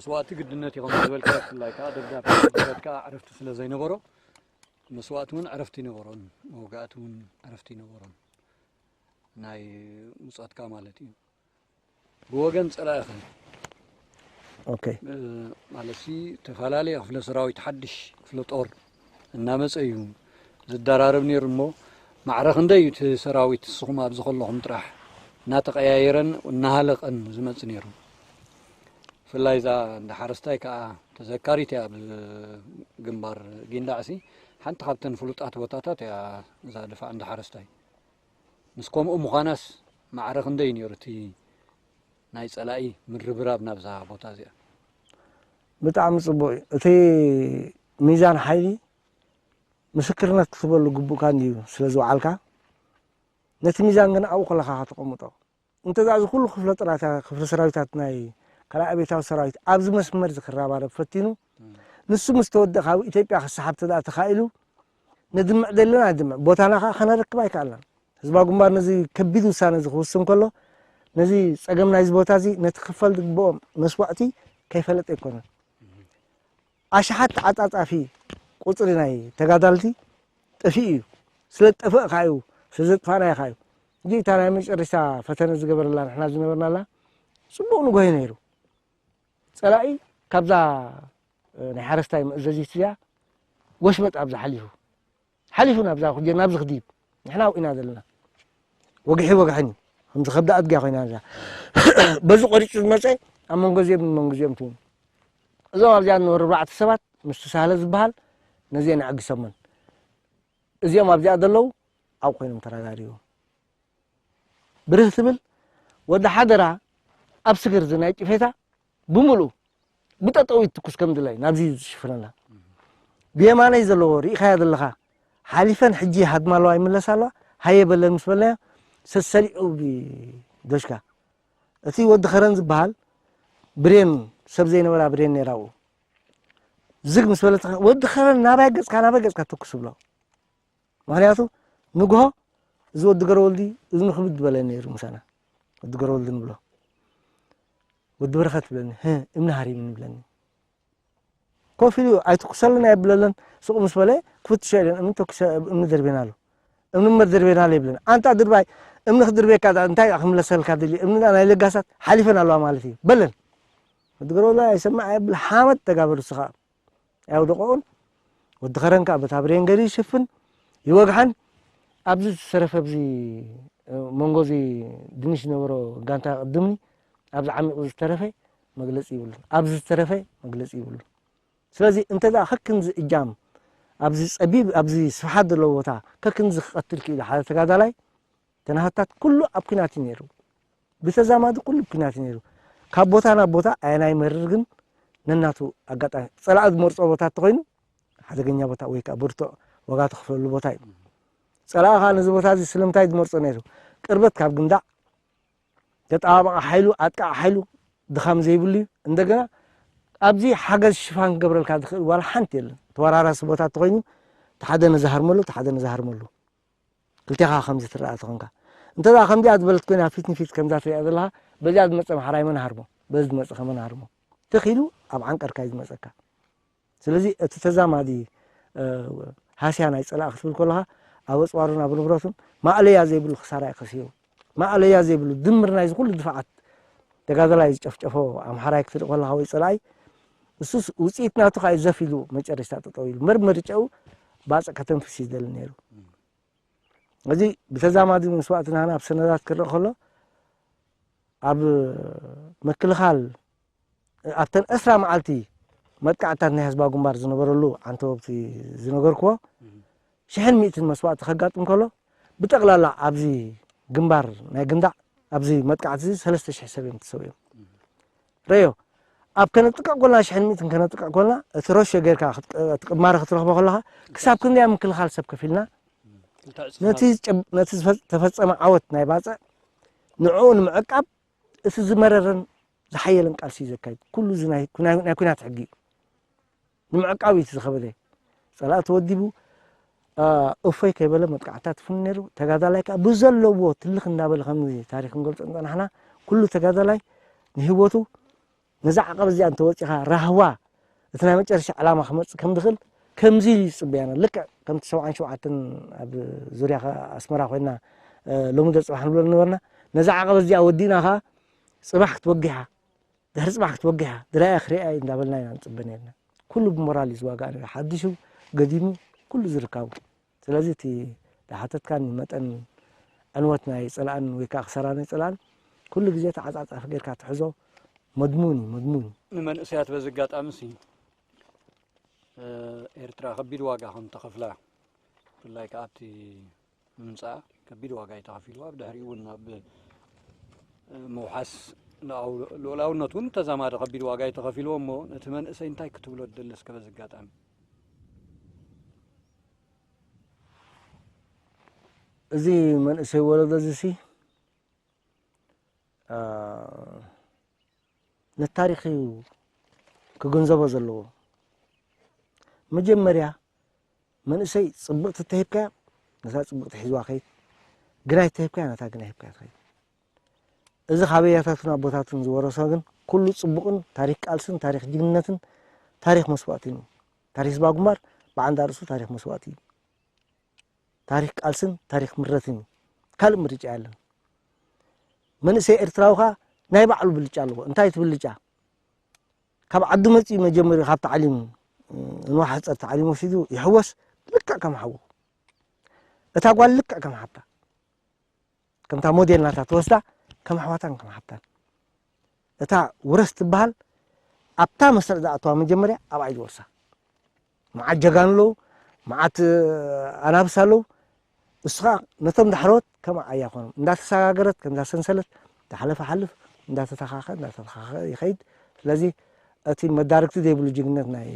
መስዋእቲ ግድነት እዩ፣ ከም ዝበልካ፣ ብፍላይ ከዓ ደብዳብ፣ ደብዳብ ከዓ ዕረፍቲ ስለ ዘይነበሮ፣ መስዋእቲ እውን ዕረፍቲ ይነበሮን፣ መውጋእቲ እውን ዕረፍቲ ይነበሮን፣ ናይ ምጾትካ ማለት እዩ። ብወገን ጸላኢኸ? ኦኬ። እ፣ ማለትሲ፣ ተፈላለየ ክፍለ ሰራዊት፣ ሓድሽ ክፍለ ጦር እናመጸ እዩ ዝደራረብ ነይሩ። እሞ ማዕረ ክንደይ እዩ እቲ ሰራዊት ንስኹም ኣብዚ ከለኹም ጥራሕ እናተቐያየረን እናሃለቐን ዝመጽእ ነይሩ? ብፍላይ እዛ እንዳ ሓረስታይ ከዓ ተዘካሪት እያ። ኣብ ግንባር ጊንዳዕሲ ሓንቲ ካብተን ፍሉጣት ቦታታት እያ እዛ ድፋዕ እንዳ ሓረስታይ። ምስ ከምኡ ምዃናስ፣ ማዕረ ክንደይ ነይሩ እቲ ናይ ጸላኢ ምርብራብ ናብዛ ቦታ እዚኣ? ብጣዕሚ ጽቡቕ እዩ። እቲ ሚዛን ሓይሊ ምስክርነት ክትበሉ ግቡእካ እንድዩ ስለ ዝወዓልካ፣ ነቲ ሚዛን ግን ኣብኡ ከለኻ ከተቐምጦ። እንተዛ እዚ ኩሉ ክፍለ ጥራታ፣ ክፍለ ሰራዊታት ናይ ካልኣይ ኣብዮታዊ ሰራዊት ኣብዚ መስመር እዚ ክረባረብ ፈቲኑ፣ ንሱ ምስ ተወደእ ካብ ኢትዮጵያ ክሰሓብ ተደኣ ተኻኢሉ፣ ነድምዕ ደለና ኣድምዕ፣ ቦታና ከዓ ከነረክብ ኣይከኣልናን። ህዝባዊ ግንባር ነዚ ከቢድ ውሳነ እዚ ክውስን ከሎ፣ ነዚ ጸገም ናይዚ ቦታ እዚ፣ ነቲ ክፈል ዝግብኦም መስዋእቲ ከይፈለጠ ኣይኮነን። ኣሽሓት ተዓጻጻፊ ቁጽሪ ናይ ተጋዳልቲ ጠፊኡ እዩ። ስለ ዝጠፍአ ከዓ እዩ፣ ስለ ዘጥፋእናዮ ከዓ እዩ። እዚ እታ ናይ መጨረሽታ ፈተነ ዝገበረላ ንሕና ዝነበርናላ ጽቡቕ ንግሆ እዩ ነይሩ። ጸላኢ ካብዛ፣ እ፣ ናይ ሓረስታይ መእዘዚት እዚኣ ወሽመጥ ኣብዛ ሓሊፉ፣ ሓሊፉ ናብዛ ኩጀ-፣ ናብዚ ክድይብ ንሕና ኣብኡ ኢና ዘለና። ወግሒ ወግሕን እዩ። ከምዚ ከብዲ ኣድጊ ኮይና እዛ። በዚ ቆሪጹ ዝመጸ ኣብ መንጎ እዚኦም መንጎ እዚኦም ትውን። እዞም ኣብዚኣ ዝነበሩ ኣርባዕተ ሰባት ምስቲ ሳህለ ዝበሃል ነዚአን ኣዕጊሶመን። እዚኦም ኣብዚኣ ዘለዉ ኣብኡ ኮይኖም ተረዳድዮም። ብርህ ትብል ወዲ ሓደራ ኣብ ስግር እዚ ናይ ጭፌታ ብምሉኡ ብጠጠው ይትኩስ ከም ድላይ ናብዚ ዝሽፍነላ። ብየማነይ ዘለዎ ርኢኻያ ዘለኻ ሓሊፈን ሕጂ ሃድማ ኣለዋ ይምለሳ ኣለዋ። ሃየ በለን ምስ በለያ ሰሰሊዑ ብዶሽካ። እቲ ወዲ ኸረን ዝበሃል ብሬን ሰብ ዘይነበራ ብሬን ነይራ ኣብኡ። ዝግ ምስ በለት ወዲ ኸረን ናባይ ገጽካ ናባይ ገጽካ ትኩስ ብሎ። ምኽንያቱ ንግሆ እዚ ወዲ ገረወልዲ እዝኑ ክብድ ዝበለ ነይሩ ምሳና። ወዲ ገረወልዲ ንብሎ። ወዲ በረኸት ይብለኒ፣ "ህ፣ እምኒ ሃሪምኒ" ይብለኒ። ኮፍ ኢሉ ኣይትኩሰልን ኣየብለለን። ስቕ ምስ በለ ክፍትሾ ኢለን እምኒ ተኩሰ፣ እምኒ ደርቤና ኣሎ። እምኒ እምበር ደርቤና ኣሎ ይብለኒ። ኣንታ ድርባይ፣ እምኒ ክድርቤካ ደኣ እንታይ ክምለሰልካ ድልዩ? እምኒ ደኣ ናይ ለጋሳት ሓሊፈን ኣለዋ ማለት እዩ በለን። ወዲ ገረወልዲ ኣይሰምዕ ኣየብል፣ ሓመድ ተጋበሩ ንስኻ። ኣየውደቐኡን። ወዲ ኸረን ከኣ በታ ብሬን ገይሩ ይሽፍን፣ ይወግሓን። ኣብዚ ዝተረፈ፣ ኣብዚ መንጎ እዚ ድንሽ ዝነበሮ ጋንታ ቅድምኒ፣ ኣብዚ ዓሚቑ ዝተረፈ መግለጺ ይብሉን፣ ኣብዚ ዝተረፈ መግለጺ ይብሉን። ስለዚ እንተ ደኣ ከክንዚ እጃም ኣብዚ ጸቢብ፣ ኣብዚ ስፍሓት ዘለዎ ቦታ ከክንዚ ክቐትል ክኢሉ ሓደ ተጋዳላይ፣ ተናሃታት ኩሉ ኣብ ኲናት እዩ ነይሩ። ብተዛማዲ ኩሉ ኣብ ኲናት እዩ ነይሩ። ካብ ቦታ ናብ ቦታ ኣየናይ መርር ግን ነናቱ ኣጋጣሚ ጸላኢ ዝመርጾ ቦታ እንተኾይኑ ሓደገኛ ቦታ ወይ ከዓ ብርቱዕ ዋጋ ተኽፍለሉ ቦታ እዩ። ጸላኢ ከዓ ነዚ ቦታ እዚ ስለምንታይ ዝመርጾ ነይሩ? ቅርበት ካብ ግንዳዕ፣ ተጣባባቒ ሓይሉ፣ ኣጥቃዒ ሓይሉ ድኻም ዘይብሉ እዩ። እንደገና ኣብዚ ሓገዝ ሽፋን ክገብረልካ ዝኽእል ዋላ ሓንቲ የለን። ተወራራሲ ቦታ እንተኾይኑ እቲ ሓደ ነዚ ሃርመሉ፣ እቲ ሓደ ነዚ ሃርመሉ። ክልቴኻ ከምዚ ትረኣ ተኾንካ። እንተ ደኣ ከምዚኣ ዝበለት ኮይና ፊት ንፊት ከምዛ ትሪኣ ዘለኻ፣ በዚኣ ዝመጸ ኣምሓራይ መን ሃርሞ? በዚ ዝመጸ ከ መን ሃርሞ? ትኽ ኢሉ ኣብ ዓንቀርካ እዩ ዝመጸካ። ስለዚ እቲ ተዛማዲ፣ እ፣ ሃስያ ናይ ጸላኢ ክትብል ከለኻ፣ ኣብ ኣጽዋሩን ኣብ ንብረቱን ማእለያ ዘይብሉ ክሳራ እዩ ከስዮ። ማእለያ ዘይብሉ ድምር ናይዚ ኩሉ ድፋዓት ተጋዳላይ ዝጨፍጨፎ ኣምሓራይ ክትርኢ ከለኻ ወይ ጸላኢ፣ እሱስ ውጽኢት ናቱ ከዓ እዩ ዘፍ ኢሉ መጨረሽታ ጠጠው ኢሉ። እምበር ምርጫኡ ባጽዕ ከተንፍስ እዩ ዝደሊ ነይሩ። እዚ ብተዛማዲ መስዋእቲ ናህና ኣብ ሰነዳት ክረአ ከሎ፣ ኣብ ምክልኻል፣ ኣብተን ዕስራ መዓልቲ መጥቃዕትታት ናይ ህዝባዊ ግንባር ዝነበረሉ ዓንተቦብቲ ዝነገርክዎ፣ ሽሕን ሚእትን መስዋእቲ ከጋጥም ከሎ፣ ብጠቕላላ ኣብዚ ግንባር ናይ ግንዳዕ፣ ኣብዚ መጥቃዕቲ እዚ ሰለስተ ሽሕ ሰብ እዮም ተሰዊኦም። ረዮ፣ ኣብ ከነጥቅዕ ኮልና፣ ሽሕን ሚእትን ከነጥቅዕ ኮልና፣ እቲ ረሾ ጌርካ ክት-፣ እቲ ቅማሪ ክትረኽቦ ከለኻ፣ ክሳብ ክንደያ ምክልኻል ሰብ ከፊልና፣ ነቲ ዝጨብ-፣ ነቲ ዝፈ-፣ ተፈጸመ ዓወት ናይ ባጽዕ፣ ንዕኡ ንምዕቃብ፣ እቲ ዝመረረን ዝሓየለን ቃልሲ እዩ ዘካይድ። ኩሉ እዚ ናይ፣ ናይ፣ ናይ ኲናት ሕጊ እዩ። ንምዕቃብ እዩ እቲ ዝኸበደ። ጸላኢ ተወዲቡ፣ አ፣ እፎይ ከይበለ መጥቃዕትታት ይፍኑ ነይሩ። ተጋዳላይ ከኣ ብዘለዎ ትልኽ እንዳበለ፣ ከምዚ ታሪኽ ክንገልጾ እንጸናሕና፣ ኩሉ ተጋዳላይ ንህይወቱ ነዛ ዓቐብ እዚኣ እንተወፂኻ ራህዋ እቲ ናይ መጨረሻ ዕላማ ክመፅእ ከም ዝኽእል ከምዚ እዩ ዝፅበያና። ልክዕ ከምቲ ሰብዓን ሸውዓተን ኣብ ዙርያ ኣስመራ ኮይና ሎሚ ዶ ፅባሕ ንብሎ ነበርና። ነዛ ዓቐብ እዚኣ ወዲእና ኸዓ ፅባሕ ክትወጊሓ ድሕሪ ፅባሕ ክትወጊሓ ድራያ ክሪኣ እዩ እንዳበልና ኢና ንፅበ ነርና። ኩሉ ብሞራል እዩ ዝዋጋእ ነይሩ። ሓዲሹ ገዲሙ ኩሉ ዝርካቡ። ስለዚ እቲ ዝሓተትካኒ መጠን ዕንወት ናይ ፀላእን ወይ ከዓ ክሰራ ናይ ፀላእን ኩሉ ግዜ ተዓፃፃፊ ጌርካ ትሕዞ። መድሙን እዩ፣ መድሙን እዩ። ንመንእሰያት በዚ ኣጋጣሚ ሲ ኤርትራ ከቢድ ዋጋ ከም ተኸፍላ ብፍላይ ከዓ ኣብቲ ምምፃኣ ከቢድ ዋጋ እዩ ተኸፊልዋ። ብድሕሪኡ እውን ኣብ ምውሓስ ልኡላውነት እውን ተዛማዲ ከቢድ ዋጋ እዩ ተኸፊልዎ። እሞ ነቲ መንእሰይ እንታይ ክትብሎ ትደሊ እስከ በዚ ኣጋጣሚ? እዚ መንእሰይ ወለዶ እዚ ሲ ነታሪኽ እዩ ክግንዘቦ ዘለዎ። መጀመርያ መንእሰይ ፅብቕቲ ተሂብካያ ነታ ፅብቕቲ ሒዝዋ ከይድ፣ ግናይ ተሂብካያ ነታ ግናይ ሂብካያ ትኸይድ። እዚ ካብ ኣያታቱን ኣቦታቱን ዝወረሶ ግን ኩሉ ፅቡቕን ታሪክ ቃልስን ታሪክ ጅግንነትን ታሪክ መስዋእትን እዩ። ታሪክ ህዝባዊ ግንባር ብዓንዳ ርእሱ ታሪክ መስዋእቲ እዩ። ታሪክ ቃልስን ታሪክ ምረትን እዩ። ካልእ ምርጫ የለን። መንእሰይ ኤርትራዊ ኸዓ ናይ ባዕሉ ብልጫ ኣለዎ። እንታይ እቲ ብልጫ? ካብ ዓዱ መፂኡ መጀመርዩ ካብ ተዓሊሙ ንዋሕ ሕፀር ተዓሊሙ ወሲዱ ይሕወስ ልክዕ ከም ሓዉ። እታ ጓል ልክዕ ከም ሓብታ። ከምታ ሞዴል ናታ ትወስዳ ከም ኣሕዋታን ከም ሓብታን። እታ ውረስ ትበሃል ኣብታ መስርዕ ዝኣተዋ መጀመርያ ኣብኣ እዩ ዝወርሳ። መዓት ጀጋኑ ኣለዉ፣ መዓት ኣናብስ ኣለዉ። እሱ ኸዓ ነቶም ዳሕረዎት ከም ኣያ ኮኖም እንዳተሰጋገረት ከምዛ ሰንሰለት ዝሓለፈ ሓልፍ እንዳተተኻኸ እንዳተተኻኸ ይኸይድ። ስለዚ እቲ መዳርግቲ ዘይብሉ ጅግነት ናይ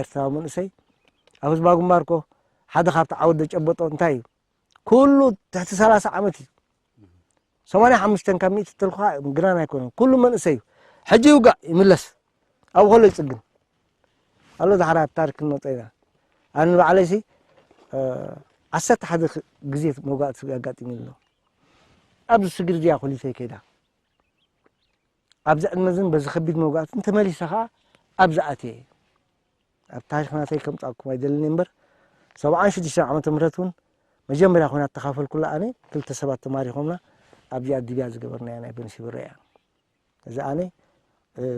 ኤርትራዊ መንእሰይ ኣብ ህዝባዊ ግንባር እኮ ሓደ ካብቲ ዓወት ዘጨበጦ እንታይ እዩ? ኩሉ ትሕቲ ሰላሳ ዓመት እዩ። ሰማንያ ሓሙሽተ ካብ ሚእቲ ተልኳ ግናን ኣይኮነን። ኩሉ መንእሰይ እዩ። ሕጂ ይውጋእ ይምለስ። ኣብኡ ከሎ ይጽግን ኣሎ። ዳሕራ ኣብ ታሪክ ክንመጾ ኢና። ኣነ ንባዕለይሲ ዓሰርተ ሓደ ግዜ መውጋእቲ ኣጋጢሙ ኣሎ። ኣብዚ ስግር እዚኣ ኮሊተይ ከይዳ ኣብዚ ዕድመ ዝን በዚ ከቢድ መውጋእትን ተመሊሰ ኸዓ ኣብዚ ኣትየ። ኣብ ታሪኽ ናተይ ከምጻኩም ኣይደልን እምበር ሰብዓን ሽዱሽተን ዓመተ ምህረት እውን መጀመርያ ኮይና ተኻፈልኩላ ኣነ ክልተ ሰባት ተማሪኾምና ኣብዚኣ ዲብያ ዝገበርናያ ናይ በንሲብረ እያ። እዚ ኣነ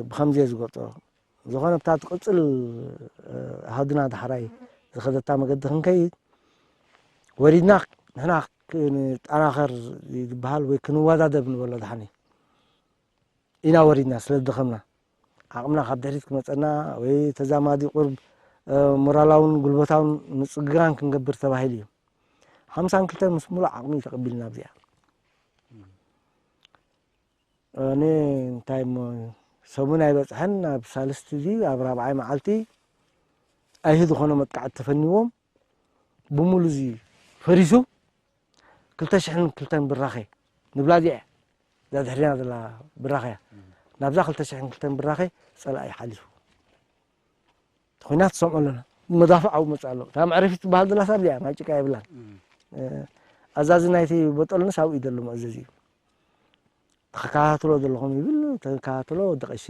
ብኸምዚ እየ ዝገልጾ። ዝኾነ ብታ ትቕጽል ኣሃዱና ዳሕራይ ዝኸደታ መገዲ ክንከይድ ወሪድና ንሕና ክንጠናኸር ዝበሃል ወይ ክንወዳደብ ንበሎ ድሓኒ ኢና ወሪድና ስለ ዝደኸምና ዓቕምና ካብ ድሕሪት ክመፀና ወይ ተዛማዲ ቁርብ ሞራላውን ጉልበታውን ምፅግጋን ክንገብር ተባሂሉ እዩ። ሓምሳን ክልተን ምስ ሙሉእ ዓቕሚ ተቐቢልና ኣብዚኣ እኔ እንታይ እሞ ሰሙን ኣይበፅሐን ኣብ ሳልስቲ እዚ ኣብ ራብዓይ መዓልቲ ኣይሂ ዝኾነ መጥቃዕቲ ተፈኒዎም ብሙሉ እዚ ፈሪሱ ክልተ ሽሕን ክልተን ብራኸ ንብላ እዚኣ እያ። እዛ ድሕሪና ዘላ ብራኸ እያ። ናብዛ ክልተ ሽሕን ክልተን ብራኸ ፀላኢ ሓሊፉ። እቲ ኹናት ትሰምዖ ኣለና። መዳፍዕ ኣብኡ መፅእ ኣሎ። እታ መዕረፊት ትበሃል ዘላ ሳብ እዚኣ ማይ ጭቃ የብላን። ኣዛዚ ናይቲ ቦጦልንስ ኣብኡ እዩ ዘሎ መእዘዚ እዩ። ተኸታተሎ ዘለኹም ይብል ተከታተሎ ወዲ ቀሺ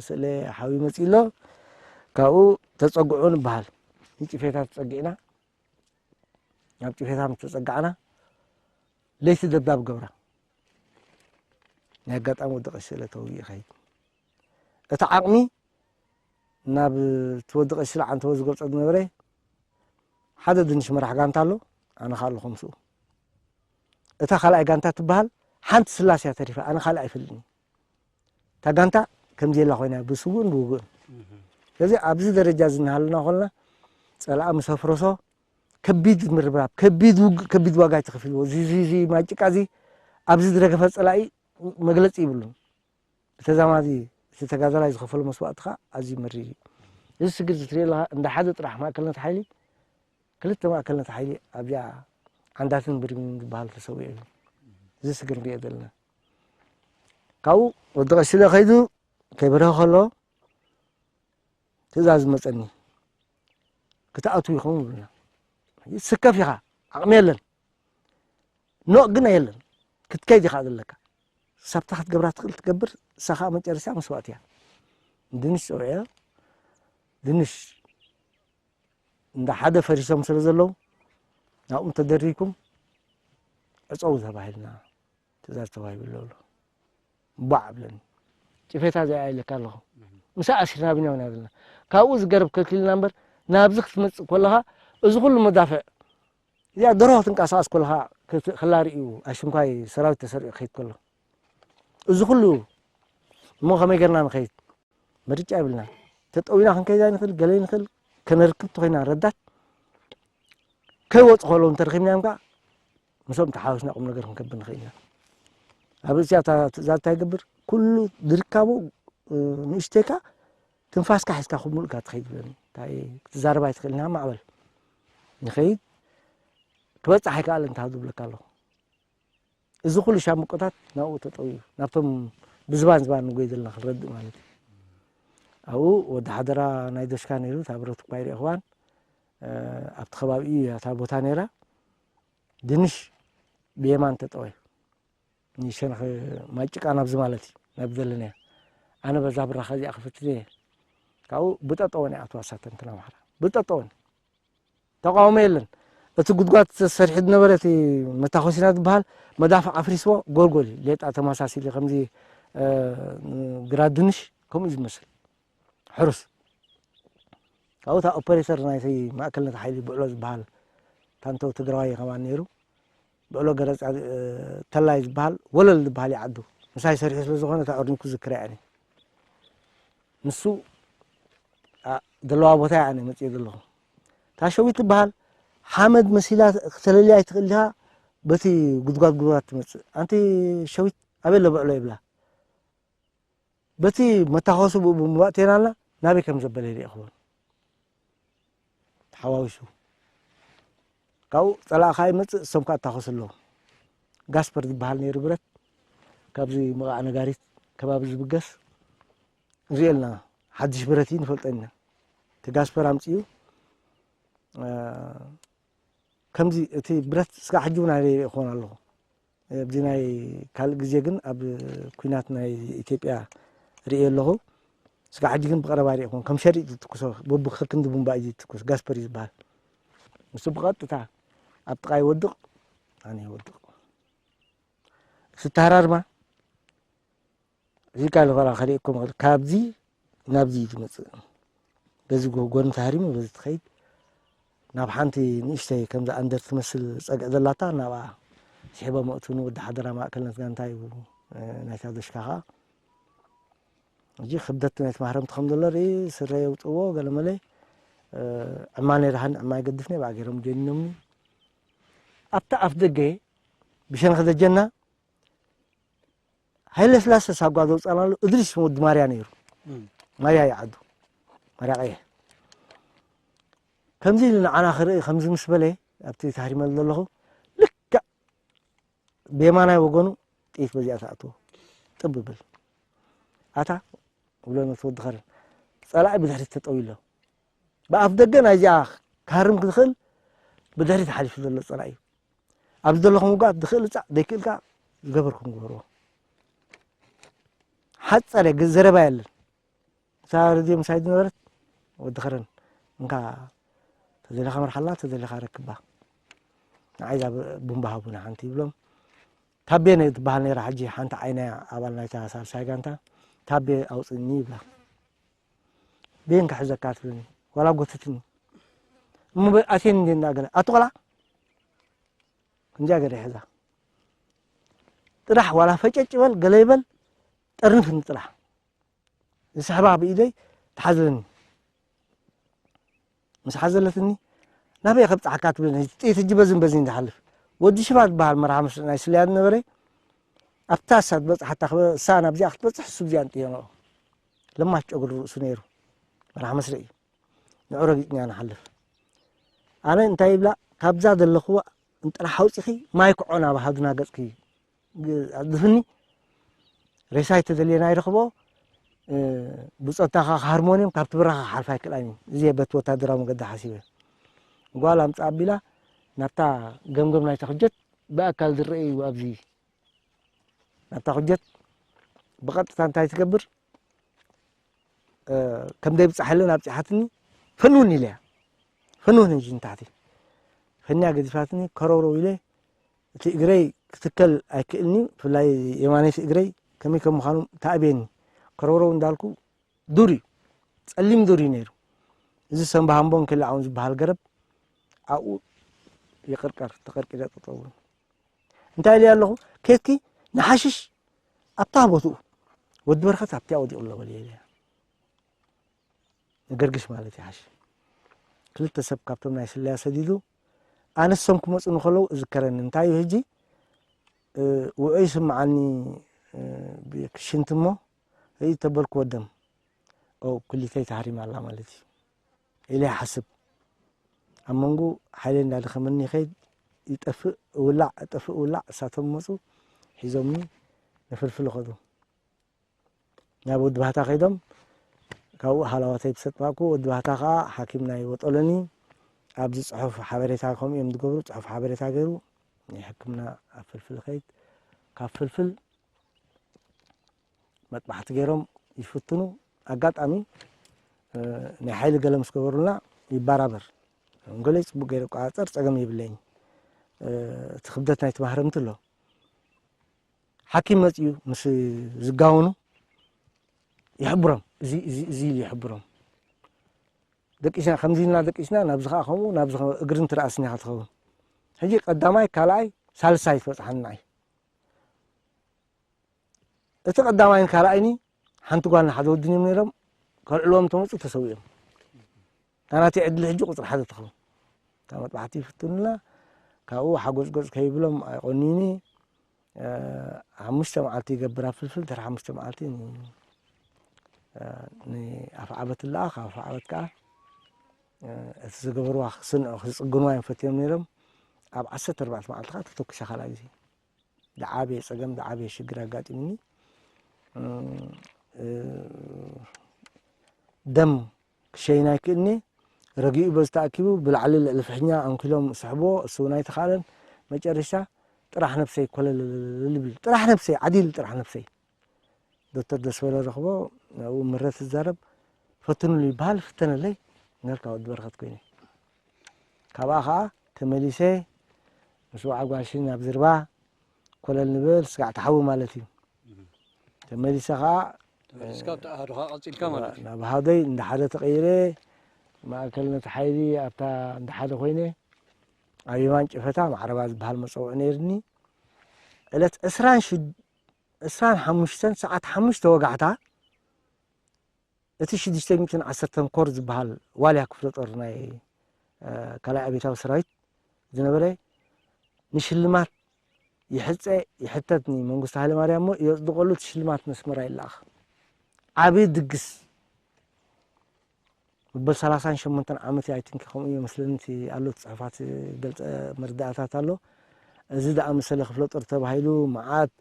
ስእለ ሓዊ መፂእ ኣሎ። ካብኡ ተፀግዑ ንበሃል። ንጭፌታት ተፀጊዕና ናብ ጭፌታ ምስ ተፀጋዕና ለይቲ ደብዳብ ገብራ ናይ ኣጋጣሚ ወዲ ቀሺ ስእለ ተወጊኡ ይኸይድ። እቲ ዓቕሚ ናብ እቲ ወዲ ቀሺ ስእለ ዓንተቦ ዝገልፆ ዝነበረ ሓደ ድንሽ መራሕ ጋንታ ኣሎ ኣነ ከዓ ኣለኹ ምስኡ። እታ ካልኣይ ጋንታ ትበሃል ሓንቲ ስላስ እያ ተሪፋ ኣነ ካልእ ኣይፈልጥን። እታ ጋንታ ከምዚ የላ ኮይና ብስውእን ብውግእን። ስለዚ ኣብዚ ደረጃ እዚ እናሃለና ኮልና ፀላኢ ምስ ኣፍረሶ ከቢድ ምርብራብ ከቢድ ውግእ ከቢድ ዋጋ እዩ ተኸፊልዎ። እዚ እዚ እዚ ማይ ጭቃ እዚ ኣብዚ ዝረገፈ ፀላኢ መግለፂ ይብሉን። ብተዛማዲ እቲ ተጋዳላይ ዝኸፈሎ መስዋእቲ ከዓ ኣዝዩ መሪር እዩ። እዚ ስግር እዚ ትሪኦ ኣለኻ እንዳ ሓደ ጥራሕ ማእከልነት ሓይሊ ክልተ ማእከልነት ሓይሊ ኣብዚኣ ዓንዳትን ብርሚን ዝበሃል ተሰዊኡ እዩ። እዚ ስግር ንሪኦ ዘለና ካብኡ ወዲ ቀሲለ ከይዱ ከይበርሀ ከሎ ትእዛዝ መፀኒ ክትኣትዉ ኢኹም ይብሉና። ስከፍ ኢኻ ዓቕሚ የለን ኖቕ ግን የለን ክትከይድ ኢኻ ዘለካ። ሳብታ ክትገብራ ትኽእል ትገብር፣ እሳ ኸዓ መጨረሻ መስዋእቲ እያ። ድንሽ ጸውዕዮ፣ ድንሽ እንዳ ሓደ ፈሪሶም ስለ ዘለዉ፣ ናብኦም ተደሪብኩም ዕጸዉ ተባሂልና፣ ትእዛዝ ተዋሂቡ ኣሎ። ቧዕ ኣብለኒ። ጭፌታ እዚኣ ኢለካ ኣለኹ። ምስኣ ኣሲርና ቢናው ኢና ዘለና። ካብኡ ዝገርብ ከልኪልና እምበር፣ ናብዚ ክትመጽእ ከለኻ፣ እዚ ኩሉ መዳፍዕ፣ እዚኣ ደርሆ ክትንቀሳቐስ ከለኻ፣ ክት-፣ ክላ ርእዩ፣ ኣሽንኳይ ሰራዊት ተሰሪዑ ክኸይድ ከሎ። እዚ ኩሉ እሞ ከመይ ጌርና ንኸይድ? ምርጫ የብልና። ተጠዊና ክንከይድ ኣይንኽእል፣ ገለ ይንኽእል፣ ከነርክብ ተኾይና ረዳት ከይወፁ ከለዉ እንተረኺብናዮም ከዓ ምስኦም ተሓዋዊስና ቁም ነገር ክንከብር ንኽእል ኢና። ኣብ ርእሲኣ እታ ትእዛዝ እንታይ ይገብር? ኩሉ ድርካቡ፣ እ፣ ንእሽተይካ ትንፋስካ ሒዝካ ኩምልካ ትኸይድ ብለኒ። እንታይ ክትዛረብ ኣይትኽእልን ኢኻ፣ ማዕበል። ንኸይድ ክበጽሕ ኣይከኣለን እንተሃዱ ብለካ ኣለኹ። እዚ ኩሉ ሻምቆታት ናብኡ ተጠውዩ፣ ናብቶም ብዝባን ዝባን ንጎይ ዘለና ክንረድእ ማለት እዩ። ኣብኡ ወዲ ሓደራ ናይ ዶሽካ ነይሩ፣ እታ ብረት እኳ ይርኤኽዋን፣ እ፣ ኣብቲ ከባቢኡ እያ እታ ቦታ ነይራ። ድንሽ ብየማን ተጠወዩ። ንሸነኽ ማይ ጭቃ ናብዚ ማለት እዩ፣ ናብ ዘለናዮ። ኣነ በዛ ብራኸ እዚኣ ክፍትን እየ። ካብኡ ብጠጠወን ይኣትዋ እሳተን እንትን ኣምሓራ። ብጠጠወን። ተቃውሞ የለን። እቲ ጉድጓድ ተሰሪሑ ዝነበረ እቲ መታኮሲና ዝበሃል መዳፍዕ ኣፍሪስዎ ጎልጎል እዩ። ሌጣ ተመሳሲሉ ከምዚ፣ እ፣ ግራት ድንሽ ከምኡ እዩ ዝመስል። ሕሩስ። ካብኡ እታ ኦፐሬተር ናይቲ ማእከልነት ሓይሊ ብዕሎ ዝበሃል ታንተው ትግራዋይ ከማን ነይሩ። ብዕሎ ገረጻ፣ እ፣ ተላይ ዝበሃል ወለል ዝበሃል ይዓዱ። ምሳይ ሰሪሑ ስለ ዝኾነ እታ ኦርኒኩ ዝክራ እያ። ንሱ፣ ኣ፣ ዘለዋ ቦታ እያ ኣነ መጽየ ዘለኹ። እታ ሸዊት ትበሃል ሓመድ መሲላ ክተለልያ ኣይትኽእል ኢኻ፣ በቲ ጉድጓድ ጉድጓድ ትመጽእ። ኣንቲ ሸዊት ኣበይ ኣሎ ብዕሎ ይብላ። በቲ መታኸሱ ብኡ ብምባእ ቴናልና ናበይ ከም ዘበለ ይርኤኽዎን። ተሓዋዊሱ። ካብኡ ጸላእ ከኣ ይመጽእ፣ እሶም ከኣ እታኸሱ ኣለዉ። ጋስፐር ዝበሃል ነይሩ ብረት፣ ካብዚ መቓዕ ነጋሪት ከባቢ ዝብገስ። ንሪኦ ኣለና፣ ሓድሽ ብረት እዩ፣ ንፈልጦ ኢና። እቲ ጋስፐር ኣምጺኡ፣ እ፣ ከምዚ እቲ ብረት ስጋዕ ሕጂ እውን ኣይረኣኹዎን ኣለኹ። ኣብዚ ናይ ካልእ ግዜ ግን ኣብ ኲናት ናይ ኢትዮጵያ ርእየ ኣለኹ። ስጋዕ ሕጂ ግን ብቐረባ ርእኹም ከም ሸሪጥ ዝትኩሶ፣ በብክልክንዲ ቡምባ እዩ ዝትኩስ፣ ጋስፐር እዩ ዝበሃል። ንሱ ብቐጥታ ኣብ ጥቓ ይወድቕ፣ ኣነ ይወድቕ። ስታራርማ እዚ ካልእ ኸላ ከርእየኩም እኽእል። ካብዚ ናብዚ እዩ ዝመጽእ። በዚ ጎ-፣ ጎኒ ተሃሪሙ በዚ ትኸይድ። ናብ ሓንቲ ንእሽተይ ከምዚ ኣንደር ትመስል ጸግዒ ዘላታ ናብኣ ስሒቦም ኣእትውኒ። ወዲ ሓደራ ማእከልነት ጋንታ እዩ፣ እ፣ ናይታ ዶሽካ ኸኣ። ሕጂ ክብደት ናይቲ ማህረምቲ ከም ዘሎ ርኢ፣ ስረ የውጽእዎ፣ ገለመለ፣ እ፣ ዕማ ነይራሃኒ፣ ዕማ ይገድፍኒ፣ ብኣ ገይሮም ጀኒኖምኒ። ኣብቲ ኣፍ ደገ ብሸነኽ ደጀና ሃይለ ስላሰ ሳጓ ዘውጻናሉ እድሪስ ወዲ ማርያ ነይሩ። እም። ማርያ ይዓዱ። ማርያ ቀይሕ። ከምዚ ኢሉ ንዓና ክርኢ ከምዚ ምስ በለ ኣብቲ ተሃሪመሉ ዘለኹ ልክዕ ብየማናይ ወገኑ ጥይት በዚኣ ትኣትዎ። ጥብ ይብል። ኣታ እብሎ ነቲ ወዲ ኸረን። ጸላኢ ብድሕሪት ተጠውዩ ኣሎ። ብኣፍ ደገ ናይዚኣ ክሃርም ክኽእል ብድሕሪት ሓሊፉ ዘሎ ጸላኢ እዩ። ኣብዚ ዘለኹም ውግኣት ዝኽእል ጻዕ፣ ዘይክእል ከኣ ዝገበርኩም ግበርዎ። ሓጸረ፣ ግ-፣ ዘረባ የለን። እታ ሬድዮ ምሳይ ዝነበረት፣ ወዲ ኸረን፣ እንካ ተደሊኻ መርሓላ፣ ተደሊኻ ረክባ። ንዓይ እዛ ብ-፣ ቡምባ ሃቡና ሓንቲ ይብሎም። ታቤ ነ-፣ ትበሃል ነይራ፣ ሕጂ ሓንቲ ዓይና ኣባል ናይታ ሳልሳይ ጋንታ፣ ታቤ ኣውጽእኒ ይብላ። ቤን ክሕዘካ ትብለኒ፣ ዋላ ጎትትኒ። እሞ በ-፣ ኣትየኒ እንዴ እንዳገለ፣ ኣቲ ቆልዓ፣ እንጃ ገለ ይሕዛ። ጥራሕ ዋላ ፈጨጭ ይበል፣ ገለ ይበል፣ ጠርንፍኒ ጥራሕ። ዝስሕባ ብኢደይ ትሓዝለኒ። ምስ ሓዘለትኒ፣ ናበይ ከብጽሓካ ትብለኒ፣ ጥይት እጂ በዝን በዝን ዝሓልፍ። ወዲ ሽባ ዝበሃል መርሓ ምስ ናይ ስልያ ዝነበረ፣ ኣብታ እሳ ዝበጽሓታ ክበ-፣ እሳ ናብዚኣ ክትበጽሕ፣ እሱ ብዚኣ እንጥየንኦ። ለማሽ ጨጉሪ ርእሱ ነይሩ። መርሓ መስርዕ እዩ። ንዑ ረጊጽና ንሓልፍ። ኣነ እንታይ ይብላ፣ ካብዛ ዘለኽዎ እንጥራሕ ኣውጺኺ ማይ ክዖ ናብ ሃዱና ገጽኪ ግ-፣ ኣድፍኒ። ሬሳይ ተደልየና ይረኽቦ፣ እ፣ ብጾታኻ ክሃርሞን እዮም፣ ካብቲ በረኻ ክሓልፋ ኣይክእላን እዩ። እዚ በቲ ወታደራዊ መገዲ ሓሲበ። ጓል ኣምጽኣ ኣቢላ ናብታ ገምገም ናይታ ኩጀት ብኣካል ዝረአ እዩ ኣብዚ ናብታ ኩጀት ብቐጥታ እንታይ ትገብር? ከም ደይብጻሓለን ኣብጺሓትኒ፣ ፈንውኒ ኢለያ። ፈንውኒ እንጂ ንታሕቲ ፈንያ ገዲፋትኒ። ከረውረው ኢለ፣ እቲ እግረይ ክትከል ኣይክእልኒ። ብፍላይ የማነይቲ እግረይ ከመይ ከም ምዃኑ ተኣብየኒ። ከረውረው እንዳልኩ፣ ዱር እዩ፣ ጸሊም ዱር እዩ ነይሩ። እዚ ሰምባሃምቦን ክላዓውን ዝበሃል ገረብ ኣብኡ ይቕርቀር። ተቐርቂረ ጠጠው። እንታይ ኢለ ኣለኹ? ኬድኪ ንሓሽሽ ኣብታ ቦትኡ፣ ወዲ በረኸት ኣብቲኣ ወዲቑ ኣሎ በልየ ኢለ። ንገርግሽ ማለት ይሓሽ። ክልተ ሰብ ካብቶም ናይ ስለያ ሰዲዱ፣ ኣነሶም ክመጹ እንከለዉ እዝከረኒ። እንታይ እዩ ሕጂ? ውዑይ ይስምዓኒ፣ ክሽንቲ እሞ፣ ርኢ ተበልኩ ወደም። ኦ፣ ኩሊተይ ተሃሪማ ኣላ ማለት እዩ ኢለ ይሓስብ። ኣብ መንጎ ሓይለይ እንዳደኸመኒ ይኸይድ። ይጠፍእ እውላዕ፣ እጠፍእ እውላዕ። እሳቶም መጹ፣ ሒዞምኒ ንፍልፍል ኸዱ። ናብ ወዲ ባህታ ከይዶም፣ ካብኡ ሃላዋተይ ብሰጥማእኩ። ወዲ ባህታ ኸዓ ሓኪም ናይ ወጠሎኒ። ኣብዚ ጽሑፍ ሓበሬታ ከምኡ እዮም ዝገብሩ። ጽሑፍ ሓበሬታ ገይሩ ናይ ሕክምና ኣብ ፍልፍል ኸይድ። ካብ ፍልፍል መጥባሕቲ ገይሮም ይፍትኑ። ኣጋጣሚ፣ እ፣ ናይ ሓይሊ ገለ ምስ ገበሩልና ይበራበር። ገለ ጽቡቕ ገይረ ይቆጻጸር፣ ጸገም የብለይን። እ፣ እቲ ክብደት ናይቲ ማህረምቲ ኣሎ። ሓኪም መጺኡ ምስ ዝጋወኑ ይሕብሮም። እዚ፣ እዚ፣ እዚ ኢሉ ይሕብሮም። ደቂስና፣ ከምዚ ኢልና ደቂስና፣ ናብዚ ኸዓ ከምኡ፣ ናብዚ ኸዓ እግሪ እንትርኣስኒ ኢኻ ትኸውን። ሕጂ ቀዳማይ፣ ካልኣይ፣ ሳልሳይ ትበጽሓኒ ንዓይ። እቲ ቀዳማይን ካልኣይኒ ሓንቲ ጓልን ሓደ ወድን እዮም ነይሮም። ከልዕልዎም ተመጹ ተሰዊኦም። እታ ናተይ ዕድል ሕጂ ቁጽሪ ሓደ ትኸውን። እታ መጥባሕቲ ይፍትኑና። ካብኡ ሓጎጽጎጽ ከይብሎም ኣይቆንዩኒ። እ፣ ሓሙሽተ መዓልቲ ይገብር ኣብ ፍልፍል፣ ድሕሪ ሓሙሽተ መዓልቲ ን-፣ እ፣ ንኣፍዓበት ኣለኣ። ካብ ኣፍዓበት ከኣ፣ እ፣ እቲ ዝገበርዋ ክስንዑ፣ ክጽግንዋ እዮም ፈትዮም ነይሮም። ኣብ ዓሰርተ ኣርባዕተ መዓልቲ ከኣ ተተኩሰ ካልኣይ ግዜ። ዝዓበየ ጸገም፣ ዝዓበየ ሽግር ኣጋጢሙኒ። እ፣ እ፣ ደም ክሸይን ኣይክእልኒ። ረጊኡ በዚ ተኣኪቡ ብላዕሊ ልዕሊ ፍሕኛ ኣንኪሎም ስሕብዎ፣ እሱ እውን ኣይተኻእለን። መጨረሻ ጥራሕ ነብሰይ ኮለል ይብል፣ ጥራሕ ነብሰይ፣ ዓዲል ጥራሕ ነብሰይ። ዶክተር ደስበለ ረኽቦ፣ ኣብኡ ምረት ትዛረብ፣ ፈትኑሉ ይበሃል፣ ፍተነለይ፣ ነርካ ወዲ በረኸት ኮይነ። ካብኣ ኸዓ ተመሊሰ ምስ ወዓ ጓልሽን ናብ ዝርባ ኮለል ንብል፣ ስጋዕ ተሓዊ ማለት እዩ። ተመሊሰ ኸዓ ተመሊስካ ኣብቲ ኣሃዱኻ ቀጺልካ ማለት እዩ። ናብ ኣሃደይ እንዳ ሓደ ተቐይረ፣ ማእከልነት ሓይሊ ኣብታ እንዳ ሓደ ኮይነ፣ ኣብ የማን ጭፈታ ማዕረባ ዝበሃል መጸውዒ ነይርኒ። ዕለት ዕስራን ሽድ-፣ ዕስራን ሓሙሽተን ሰዓት ሓሙሽተ ወጋሕታ፣ እቲ ሽዱሽተ ሚእትን ዓሰርተን ኮር ዝበሃል ዋልያ ክፍለ ጦር ናይ፣ እ፣ ካልኣይ ኣብዮታዊ ሰራዊት ዝነበረ ንሽልማት ይሕጸ ይሕተት ንመንግስቱ ሃይለማርያም እሞ የጽድቐሉ፣ እቲ ሽልማት ነስመራ ይለኣኽ። ዓቢ ድግስ። መበል ሰላሳን ሸሞንተን ዓመት ኣይ ቲንክ ከምኡ ይመስለኒ፣ እቲ ኣሎ እቲ ጽሑፋት ገልጸ መርዳእታት ኣሎ። እዚ ዝኣመሰለ ክፍለ ጦር ተባሂሉ መዓት፣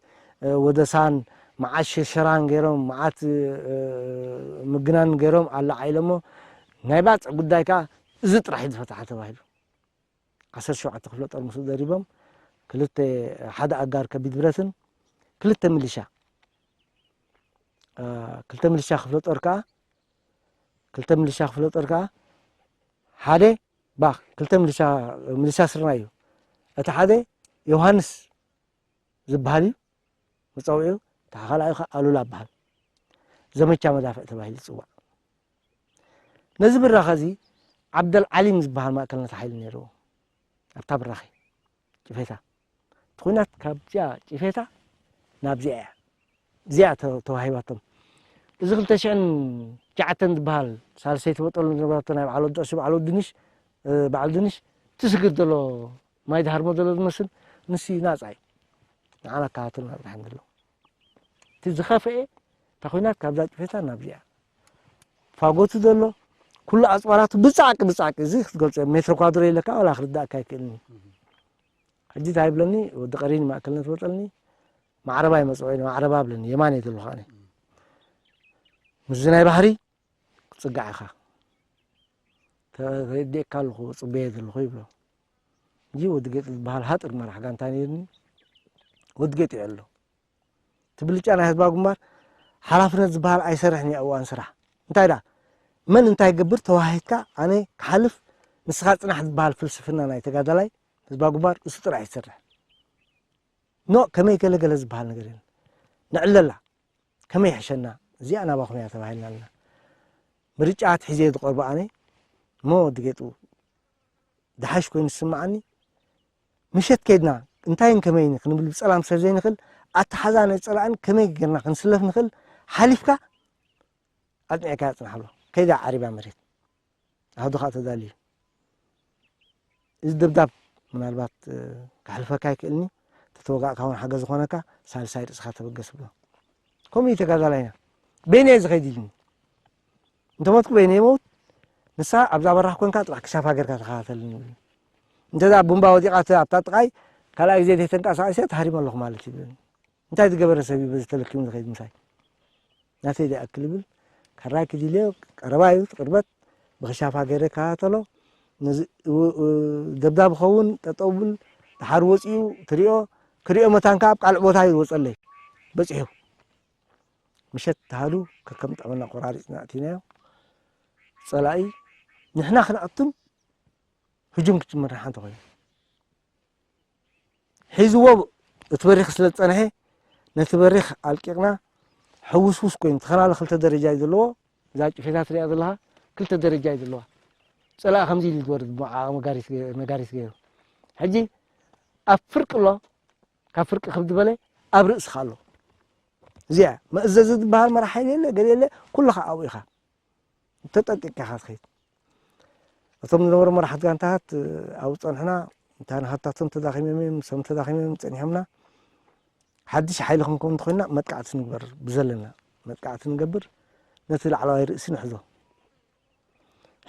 እ፣ ወደሳን መዓት ሽርሸራን ገይሮም፣ መዓት፣ እ፣ ምግናን ገይሮም ኣለዓዒሎሞ። ናይ ባጽዕ ጉዳይ ከኣ እዚ ጥራሕ እዩ ዝፈትሓ ተባሂሉ። ዓሰርተ ሸውዓተ ክፍለ ጦር ምስኡ ደሪቦም፣ ክልተ፣ ሓደ ኣጋር ከቢድ ብረትን ክልተ ሚሊሻ፣ እ፣ ክልተ ሚሊሻ ክፍለ ጦር ከኣ፣ ክልተ ሚሊሻ ክፍለ ጦር ከኣ፣ ሓደ፣ ባ፣ ክልተ ሚሊሻ፣ ሚሊሻ ስርናይ እዩ። እቲ ሓደ ዮሃንስ ዝበሃል እዩ መጸውዒኡ፣ እቲ ካልኣዩ ኸኣ ኣሉላ ይበሃል። ዘመቻ መዳፍዕ ተባሂሉ ይጽዋዕ። ነዚ ብራኸ እዚ ዓብደል ዓሊም ዝበሃል ማእከልነት ሓይሊ ነይርዎ። ኣብታ ብራኸ ጭፌታ። እቲ ኲናት ካብዚኣ ጭፌታ ናብዚኣ እያ። እዚኣ ተ-፣ ተዋሂባቶም። እዚ ክልተ ሽሕን ትሽዓተን ዝበሃል ሳልሰይቲ በጠሎ ዝነበረቶ ናይ በዓል ወዲ ቀሺ፣ በዓል ወዲ ንሽ፣ እ፣ በዓል ድንሽ፣ እቲ ስግር ዘሎ ማይ ድሃርሞ ዘሎ ዝመስል፣ ንሱ እዩ ናጻ እዩ። ንዓና ኣከታተልና ጥራሕ እንድሎ። እቲ ዝኸፍኤ፣ እታ ኲናት ካብዛ ጭፌታ ናብዚኣ። ፋጎቱ ዘሎ፣ ኩሉ ኣጽዋራቱ ብጻዕቂ፣ ብጻዕቂ፣ እዚ ክትገልጾ፣ ሜትሮ ኳድሮ ኢለካ ዋላ ክርዳእካ ኣይክእልን እዩ። ሕጂ እንታይ ይብለኒ፣ ወዲ ቀሪኒ ማእከልነት ወጠልኒ፣ ማዕረባ ይመጽኦ ኢለ፣ ማዕረባ ብለኒ፣ የማን እየ ዘለኹ ኣነ። ምስዚ ናይ ባህሪ ክጽጋዕ ኢኻ። ተረዲእካ ኣለኹ፣ ጽበየ ዘለኹ ይብሎ። እዚ ወዲ ጌጡ ዝበሃል ሃጥር መራሕ ጋንታ ነይርኒ። ወዲ ጌጡ ኣሎ። እቲ ብልጫ ናይ ህዝባዊ ግንባር ሓላፍነት ዝበሃል ኣይሰርሕን እዩ ኣብ እዋን ስራሕ። እንታይ ደኣ መን እንታይ ይገብር ተዋሂትካ ኣነ ክሓልፍ ንስኻ ጽናሕ ዝበሃል ፍልስፍና ናይ ተጋዳላይ ህዝባ ግንባር እሱ ጥራሕ ይሰርሕ። ኖ ከመይ ገለ ገለ ዝበሃል ነገር የለን። ንዕለላ ከመይ ይሕሸና እዚኣ ናባኹም እያ ተባሂልና ኣለና። ምርጫ ኣትሒዘ ዝቐርቡ ኣነ እሞ ወዲ ጌጡ ድሓሽ ኮይኑ ዝስምዓኒ ምሸት ከይድና እንታይን ከመይን ክንብል ብጸላም ሰብ ዘይንኽእል ኣተሓዛ ናይ ጸላእን ከመይ ጌርና ክንስለፍ ንኽእል ሓሊፍካ ኣጽኒዕካ ያጽንሓሎ ከይዳ ዓሪባ መሬት ኣህዱ ከዓ ተዳልዩ እዚ ደብዳብ ምናልባት ክሕልፈካ ይክእልኒ ተተወጋእካ እውን ሓገዝ ዝኾነካ ሳልሳይ ርእስኻ ተበገስ ብሎ ከምኡ እዩ ተጋዳላይና በይነ ዝኸይድ ኢልኒ እንተሞትኩ በይነ ይመውት ንሳ ኣብዛ በራኽ ኮንካ ጥራሕ ክሻፋ ገርካ ተኸታተልኒ እንተዛ ቡምባ ወዲቓ ኣብታ ጥቃይ ካልኣይ ግዜ ዘይተንቀሳቀሰ ተሃሪመ ኣለኹ ማለት እዩ እንታይ ዝገበረ ሰብ እዩ በዚ ተለኪሙ ዝኸይድ ምሳይ ናተይ ዝኣክል ይብል ካራይ ክዲልዮ ቀረባ እዩ ቅርበት ብክሻፋ ገይረ ከታተሎ ደብዳብ ኸውን ጠጠው ብል ድሓር ወፂኡ ትሪኦ ክሪኦ መታን ከዓ ኣብ ቃልዕ ቦታ እዩ ዝወፀለይ በፂሑ ምሸት ተሃዱ ከከም ጠመና ቆራሪፅና ኣቲናዮ ፀላኢ ንሕና ክንኣቱን ህጁም ክጅምር ሓንቲ ኮይኑ ሒዝዎ እቲ በሪኽ ስለ ዝጸንሐ ነቲ በሪኽ ኣልቂቕና ሕውስውስ ኮይኑ ተኸናለ ክልተ ደረጃ እዩ ዘለዎ እዛ ጭፌታት ሪኣ ዘለኻ ክልተ ደረጃ እዩ ዘለዋ ጸላእ ከምዚ ኢሉ ዝወርድ መዓቕ ነጋሪት ገይሩ ሕጂ ኣብ ፍርቂ ኣሎ ካብ ፍርቂ ክብ ዝበለ ኣብ ርእስኻ ኣሎ እዚኣ መእዘዚ ዝበሃል መራሕ ሓይሊ የለ ገለ የለ ኩልኻ ኣብኡ ኢኻ ተጠንቂቕካ ኢኻ ትኸይድ እቶም ዝነበሩ መራሕቲ ጋንታታት ኣብኡ ፀንሕና እንታይ ንሃታቶም ተዳኺሞም እዮም ንሶም ተዳኺሞም ፀኒሖምና ሓድሽ ሓይሊ ክንከውን እንተኮይንና መጥቃዕቲ ንግበር ብዘለና መጥቃዕቲ ንገብር ነቲ ላዕለዋይ ርእሲ ንሕዞ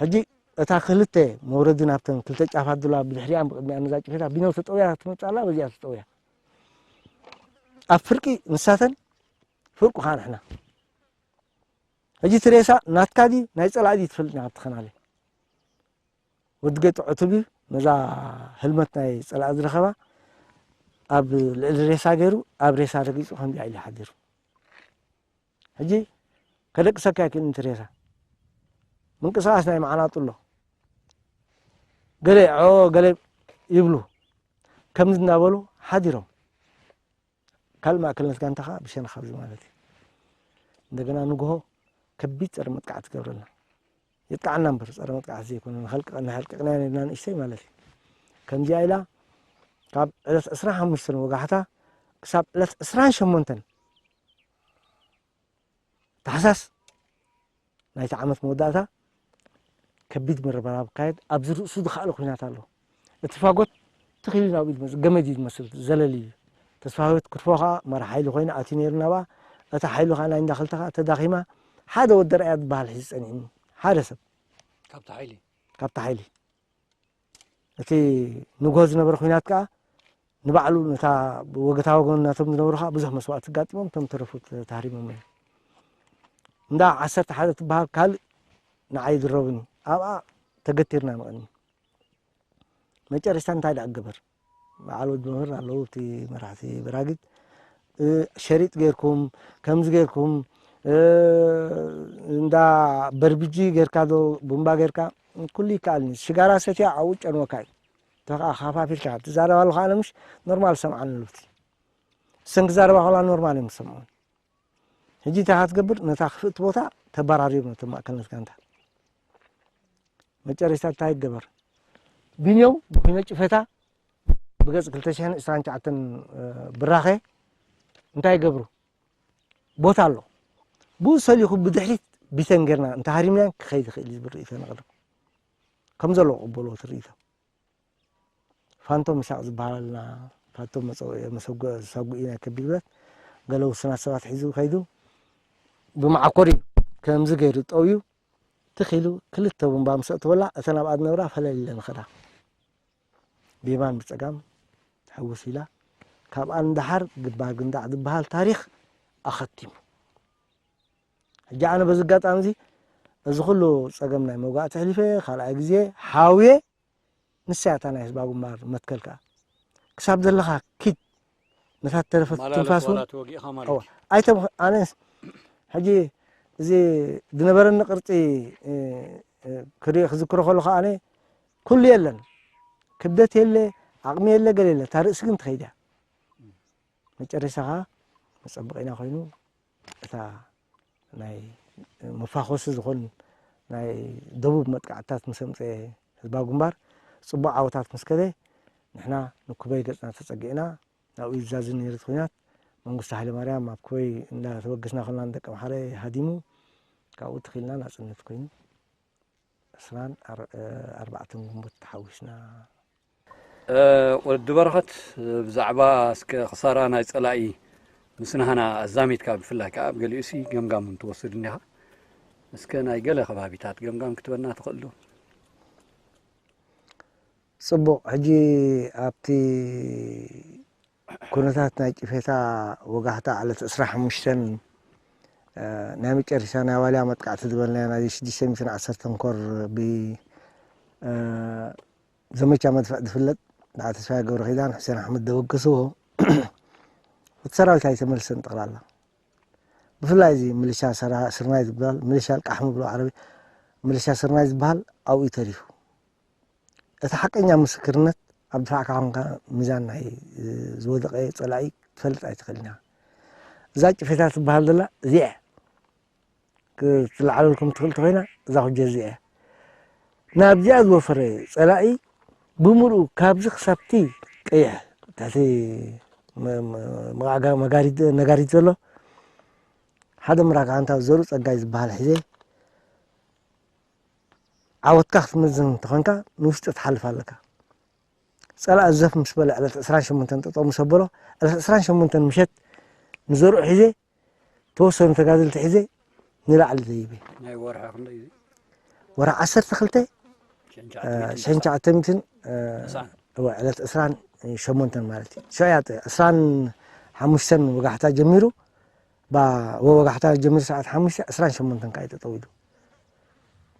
ሕጂ እታ ክልተ መውረዲ ናብተን ክልተ ጫፋት ዘለዋ ብድሕሪኣን ብቅድሚኣ ነዛ ጭፌታ ቢነው ተጠውያ ትመፅእ ኣላ በዚኣ ተጠውያ ኣብ ፍርቂ ንሳተን ፍርቁ ከዓ ንሕና ሕጂ እቲ ሬሳ ናትካ ድዩ ናይ ፀላኢ ድዩ ትፈልጥ ኢኻ ኣብቲ ከናለ ወዲ ገጡ ዕቱብ እዩ ነዛ ህልመት ናይ ፀላኢ ዝረኸባ ኣብ ልዕሊ ሬሳ ገይሩ ኣብ ሬሳ ረጊፁ ከምዚኣ ኢሉ ሓዲሩ ሕጂ ከደቅሰካ ኣይክእልን እቲ ሬሳ ምንቅስቃስ ናይ መዓናጡ ኣሎ ገለ ዖ ገለ ይብሉ ከምዚ እናበሉ ሓዲሮም ካልእ ማእከልነት ጋንታ ከዓ ብሸነኽ ኣብዚ ማለት እዩ እንደገና ንግሆ ከቢድ ፀረ መጥቃዕቲ ትገብረልና የጥቃዓና እምበር ፀረ መጥቃዕቲ ዘይኮነ ንኸልቅቕና ንሕልቅቕና ነርና ንእሽተይ ማለት እዩ ከምዚኣ ኢላ ካብ ዕለት ዕስራን ሓሙሽተን ወጋሕታ ክሳብ ዕለት ዕስራን ሸሞንተን ታሕሳስ ናይቲ ዓመት መወዳእታ ከቢድ ምርብራብ ካየድ ኣብዚ ርእሱ ዝኸኣለ ኩናት ኣሎ እቲ ፋጎት ትኽኢሉ ናብ ኢድ መፅእ ገመድ እዩ ዝመስል ዘለል እዩ ተስፋ ህይወት ክትፎ ከዓ መራሕ ሓይሊ ኮይኑ ኣትዩ ነይሩ ናብኣ እታ ሓይሉ ከዓ ናይ እንዳክልተ ከዓ ተዳኺማ ሓደ ወዲ ረኣያ ዝበሃል ሒዙ ፀኒዕኒ ሓደ ሰብ ካብቲ ሓይሊ ካብቲ ሓይሊ እቲ ንግሆ ዝነበረ ኩናት ከዓ ንባዕሉ ነታ ወገታ ወገን ናቶም ዝነበሩ ከዓ ብዙሕ መስዋእቲ ጋጢሞም እቶም ተረፉ ተሃሪሞም እዮም እንዳ ዓሰርተ ሓደ ትበሃል ካልእ ንዓይ ዝረቡኒ ኣብኣ ተገቲርና ንቐኒ መጨረሽታ እንታይ ደኣ ገበር በዓል ወዲ መምህር ኣለዉ እቲ መራሕቲ በራጊድ ሸሪጥ ጌርኩም ከምዚ ጌርኩም እንዳ በርብጂ ጌርካ ዶ ቡምባ ጌርካ ኩሉ ይከኣልኒ ሽጋራ ሰትያ ኣብኡ ጨንወካ እዩ ተኸዓ ካፋፊልካ ትዛረብ ኣለኻ ኣነ ምሽ ኖርማል ሰምዓን ኣሉቲ እሰን ክዛረባ ከላ ኖርማል እዮም ዝሰምዑን ሕጂ እንታይ ክትገብር ነታ ክፍእቲ ቦታ ተበራርዮም ነቶም ማእከልነት ጋንታ መጨረሽታ እንታይ ይገበር ቢንዮም ብኩነ ጭፈታ ብገጽ ክልተ ሽሕን ዕስራን ትሽዓተን ብራኸ እንታይ ይገብሩ ቦታ ኣሎ ብኡ ሰሊኹ ብድሕሪት ቢተን ጌርና እንተሃሪምናን ክኸይድ ይኽእል እዩ ዝብል ርእይቶ ነቕርብ ከም ዘለዎ ቅበሎ ትርእይቶ ፋንቶም ምሳቕ ዝበሃላልና ፋንቶም መፀውዒ መሰጉ ዝሳጉ ኢና ከቢድ ብረት ገለ ውሱናት ሰባት ሒዙ ከይዱ ብመዓኮሪ ከምዚ ገይሩ ጠውዩ ትኺሉ ክልተ ቡምባ ምስ ኣእተወላ እተን ኣብኣ ዝነብራ ፈለል ኢለን ኸዳ ብየማን ብፀጋም ሕውስ ኢላ ካብኣ ንደሓር ግንባር ግንዳዕ ዝበሃል ታሪኽ ኣኸቲሙ ሕጂ ኣነ በዚ ኣጋጣሚ እዚ እዚ ኩሉ ፀገም ናይ መውጋእቲ ኣሕሊፈ ካልኣይ ግዜ ሓውየ ንሳ እያ እታ ናይ ህዝባዊ ግንባር መትከል ከዓ ክሳብ ዘለኻ ኪድ ነታ ተረፈት ትንፋስ እውን ኣይተ ኣነስ ሕጂ እዚ ዝነበረኒ ቅርጺ፣ እ፣ እ፣ ክርኢ-፣ ክዝክሮ ከለኹ ኣነ ኩሉ የለን። ክብደት የለ፣ ዓቕሚ የለ፣ ገለ የለ። እታ ርእሲ ግን ትኸይድ እያ። መጨረሻ ኸኣ መጸበቒና ኮይኑ እታ ናይ መፋኾሲ ዝኾን ናይ ደቡብ መጥቃዕትታት ምስ ኣምጽአ ህዝባዊ ግንባር ጽቡቕ ዓወታት ምስ ከደ ንሕና ንኩበይ ገጽና ተጸጊዕና ናብኡ ይዛዝን ነይሩ እቲ ኲናት። መንግስቱ ሃይለማርያም ኣብ ኩበይ እንዳተበገስና ከለና ንደቀምሓረ ሃዲሙ ካብኡ ተኺልና ናጽነት ኮይኑ ዕስራን ኣር-፣ ኣርባዕተን ግንቦት ተሓዊስና። እ፣ ወዲ በረኸት፣ ብዛዕባ እስከ ክሳራ ናይ ጸላኢ ምስ ናህና ኣዛሚድካ ብፍላይ ከኣ ኣብ ገሊኡሲ ገምጋም እውን ትወስድ እንዲኻ። እስከ ናይ ገለ ከባቢታት ገምጋም ክትበና ትኽእል ዶ? ጽቡቕ። ሕጂ ኣብቲ ኩነታት ናይ ጭፌታ ወጋሕታ ዕለት ዕስራን ሓሙሽተን፣ እ፣ ናይ መጨረሻ ናይ ዋልያ መጥቃዕቲ ዝበልናዮ ናይ ሽዱሽተ ሚእትን ዓሰርተን ኮር ብ፣ እ፣ ዘመቻ መድፍዕ ዝፍለጥ ብዓል ተስፋዬ ገብረኺዳን፣ ሑሴን ኣሕመድ ዘበገስዎ፣ እቲ ሰራዊት ኣይተመልሰን ጠቕላላ። ብፍላይ እዚ ምልሻ ሰራ-፣ ስርናይ ዝበሃል፣ ምልሻ ኣልቃሕሚ ብሎ ዓረቢ፣ ምልሻ ስርናይ ዝበሃል ኣብኡ እዩ ተሪፉ። እቲ ሓቀኛ ምስክርነት ኣብ ድፋዕካ ኮንካ ሚዛን ናይ ዝወደቐ ጸላኢ ክትፈልጥ ኣይትኽእልን ኢኻ። እዛ ጭፌታ ትበሃል ዘላ እዚኣ ክትለዓለልኩም ትኽእል ተኾይና፣ እዛ ኩጀ እዚኣ እያ። ናብዚኣ ዝወፈረ ጸላኢ ብምሉኡ ካብዚ ክሳብቲ ቀይሕ ትሕቲ መ-፣ መ-፣ መጋጋ-፣ መጋሪት፣ ነጋሪት ዘሎ ሓደ ምራክ ጋንታ ዘሩ ጸጋይ ዝበሃል ሒዘ ዓወትካ ክትምዝን እንተኾንካ ንውሽጢ ትሓልፍ ኣለካ። ጸላኢ ዘፍ ምስ በለ ዕለት ዕስራን ሸሞንተን ጠጠው ምስ ኣበሎ፣ ዕለት ዕስራን ሸሞንተን ምሸት ንዘርኡ ሒዘ፣ ተወሰኑ ተጋደልቲ ሒዘ ንላዕሊ ደይበ። ናይ ወርሒ ክንደይ እዩ? ወርሒ ዓሰርተ ክልተ፣ ሽሕን ትሽዓተ ሚእትን፣ እ፣ ሽሕን ትሽዓተ ሚእትን፣ እ፣ ተስዓን። እወ፣ ዕለት ዕስራን ሸሞንተን ማለት እዩ። ሸያጥ ዕስራን ሓሙሽተን ወጋሕታ ጀሚሩ፣ ባ-፣ ወ-፣ ወጋሕታ ጀሚሩ ሰዓት ሓሙሽተ፣ ዕስራን ሸሞንተን ካዓ እዩ ጠጠው ኢሉ።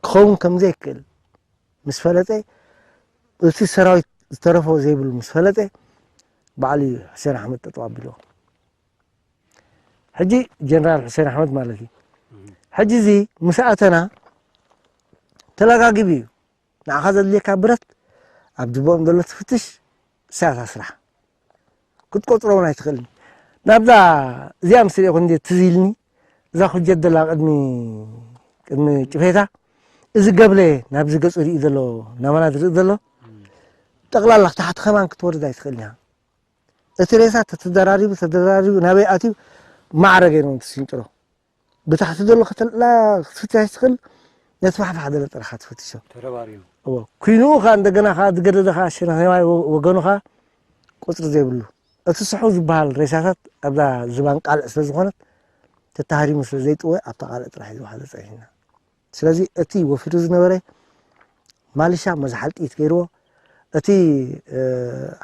ክኸውን ከም ዘይክእል ምስ ፈለጠ፣ እቲ ሰራዊት ዝተረፎ ዘይብሉ ምስ ፈለጠ፣ ባዕሉ እዩ ሑሴን ኣሕመድ ጠጠው ኣቢልዎ። ሕጂ ጀነራል ሑሴን ኣሕመድ ማለት እዩ። ሕጂ እዚ ምስ ኣተና ተለጋጊቡ እዩ። ንዓኻ ዘድልየካ ብረት ኣብ ጅቦኦም ዘሎ ትፍትሽ፣ እሳያት ስራሕ። ክትቆጽሮ እውን ኣይትኽእልን። ናብዛ እዚኣ ምስ ርኤኹ እንዴት ትዝ ኢልኒ፣ እዛ ኩጀት ዘላ ቅድሚ፣ ቅድሚ ጭፌታ፣ እዚ ገብለ ናብዚ ገጹ ርኢ ዘሎ፣ ናባና ዝርኢ ዘሎ፣ ጠቕላላ ታሕቲ ከማን ክትወርድ ኣይትኽእልን ኢኻ። እቲ ሬሳ ተተደራሪቡ፣ ተደራሪቡ ናበይ ኣትዩ ማዕረ ገይሮም ትስንጭሮ። ብታሕቲ ዘሎ ከተላ ክትፍትሽ ትኽእል፣ ነቲ ፋሕፋሕ ደለ ጥራኻ ትፈትሾ። ተረባሪቡ። እዎ፣ ኩይንኡ ኸኣ እንደገና ኸኣ ዝገደደ ኸኣ ሸነኻይ ወ-፣ ወገኑ ኸኣ ቁጽሪ ዘይብሉ። እቲ ስሑ ዝበሃል ሬሳታት ኣብዛ ዝባን ቃልዕ ስለ ዝኾነት፣ ተታሃሪሙ ስለ ዘይጥወ፣ ኣብታ ቃልዕ ጥራሕ እዩ ዝወሓዘ ጸኒሕና። ስለዚ እቲ ወፊሩ ዝነበረ ማሊሻ መዝሓል ጥይት ገይርዎ፣ እቲ፣ እ፣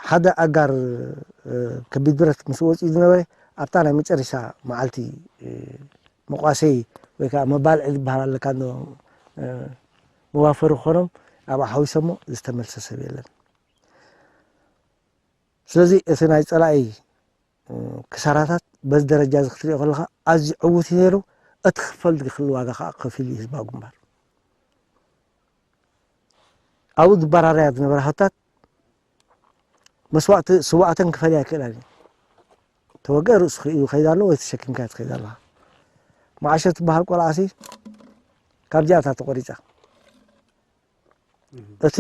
ሓደ ኣጋር፣ እ፣ ከቢድ ብረት ምስ ወፂኡ ዝነበረ ኣብታ ናይ መጨረሻ መዓልቲ፣ እ፣ መቋሰይ ወይ ከዓ መባልዒ ዝበሃል ኣለካ እንዶ፣ እ፣ መዋፈሪ ክኾኖም ኣብኣ ሓዊሶሞ ዝተመልሰ ሰብ የለን። ስለዚ እቲ ናይ ፀላኢ ክሳራታት በዚ ደረጃ እዚ ክትሪኦ ከለኻ ኣዝዩ ዕዉት እዩ ነይሩ። እቲ ክፈል ዝኽእል ዋጋ ከዓ ከፊሉ እዩ ህዝባዊ ግንባር። ኣብኡ ዝበራረያ ዝነበራ ሃብታት መስዋእቲ ስዋእተን ክፈልያ ኣይክእላን እዩ። ተወግአ ርእሱ ክርእዩ ይኸይድ ኣሎ ወይ ተሸኪምካዮ ትኸይድ ኣለኻ። መዓሾ ትበሃል ቆልዓሲ ካብዚኣታ ተቆሪፃ። እቲ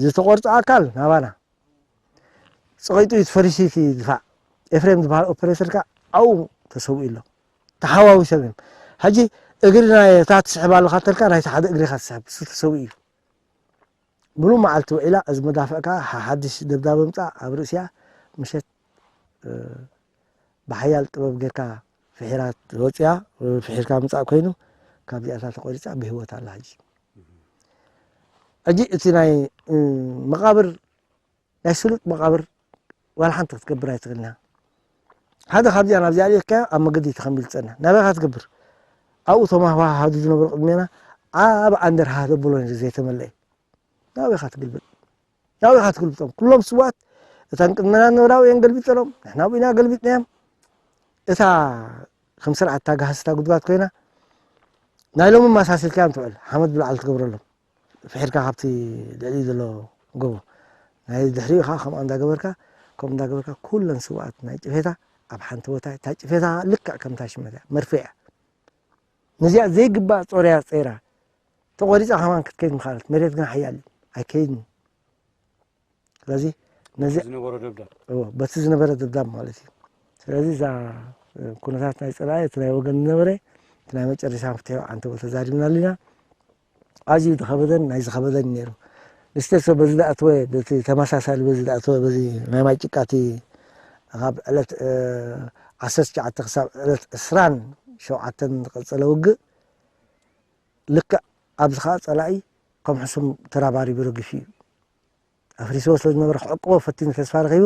ዝተቆርፀ ኣካል ናባና ፀቒጡ እዩ ተፈሪሱ እቲ ድፋዕ። ኤፍሬም ዝበሃል ኦፐሬተር ከዓ ኣብኡ ተሰዊኡ ኣሎ። ተሓዋዊሶም እዮም። ሕጂ እግሪ ናይ እታ ትስሕብ ኣለኻ እንተልካ ናይቲ ሓደ እግሪ ኢኻ ትስሕብ፣ እሱ ተሰዊኡ እዩ። ሙሉእ መዓልቲ ውዒላ፣ እዚ መዳፍዕ ከዓ ሓ-፣ ሓድሽ ደብዳበ ምፃእ ኣብ ርእሲኣ ምሸት፣ እ፣ ብሓያል ጥበብ ጌርካ ፍሒራ ወፂኣ፣ እ፣ ፍሒርካ ምፃእ ኮይኑ ካብዚኣታ ተቆሪፃ ብህይወት ኣላ ሕጂ። ሕጂ እቲ ናይ፣ እ፣ መቃብር ናይ ስሉጥ መቃብር ዋላ ሓንቲ ክትገብር ኣይትኽእልን እያ። ሓደ ካብዚኣ ናብዚኣ ኣልኢልካዮ ኣብ መገዲ ተኸምቢሉ ዝጸንሕ። ናበይ ኢኻ ትገብር? ኣብኡ እቶም ሃዋሃዱ ዝነበሩ ቅድሜና ዓቢ ኣንደር ሃህ ዘብሎ ነይሩ ዘይተመልአ። ናብኡ ኢኻ ትግልብጥ። ናብኡ ኢኻ ትግልብጦም። ኩሎም ስዉኣት እተን ቅድመና ዝነበራ ኣብኡ እየን ገልቢጠሎም። ንሕና ኣብኡ ኢና ገልቢጥናዮም። እታ ከም ስርዓት እታ ጋህስታ ጉድጓድ ኮይና፣ ናይ ሎሚ ማሳሲልካ እዮም ትውዕል። ሓመድ ብላዕሊ ትገብረሎም። ፍሒርካ ካብቲ ልዕሊ ዘሎ ጎቦ። ናይ ድሕሪኡ ኸዓ ከምኣ እንዳገበርካ፣ ከምኡ እንዳገበርካ ኩለን ስውኣት ናይ ጭፌታ ኣብ ሓንቲ ቦታ፣ እታ ጭፌታ ልክዕ ከምታ ሽመታ እያ፣ መርፍእ እያ። ነዚኣ ዘይግባእ ጾር እያ ጸይራ። ተቖሪጻ ከማን ክትከይድ ምኽኣለት። መሬት ግን ሓያል እዩ። ኣይከይድን። ስለዚ ነዚ ዝነበሮ ደብዳብ። እዎ፣ በቲ ዝነበረ ደብዳብ ማለት እዩ። ስለዚ እዛ፣ እ፣ ኩነታት ናይ ጸላኢ፣ እቲ ናይ ወገን ዝነበረ፣ እቲ ናይ መጨረሻ መፍትሒ ዓንተቦ ተዛሪብናሉ ኢና። ኣዝዩ ዝኸበደን ናይ ዝኸበደን ነይሩ። ንስተሶ በዚ ዝኣተወ፣ በቲ ተመሳሳሊ በዚ ዝኣተወ፣ በዚ ናይ ማይ ጭቃቲ ካብ ዕለት፣ እ፣ ዓሰርተ ትሽዓተ ክሳብ ዕለት ዕስራን ሸውዓተን ዝቐጸለ ውግእ፣ ልክዕ ኣብዚ ኸኣ ጸላኢ ከም ሕሱም ተራባሪቡ ረጊፉ እዩ። ኣፍሪስዎ ስለ ዝነበረ ክዕቅቦ ፈቲኑ ተስፋ ረኺቡ፣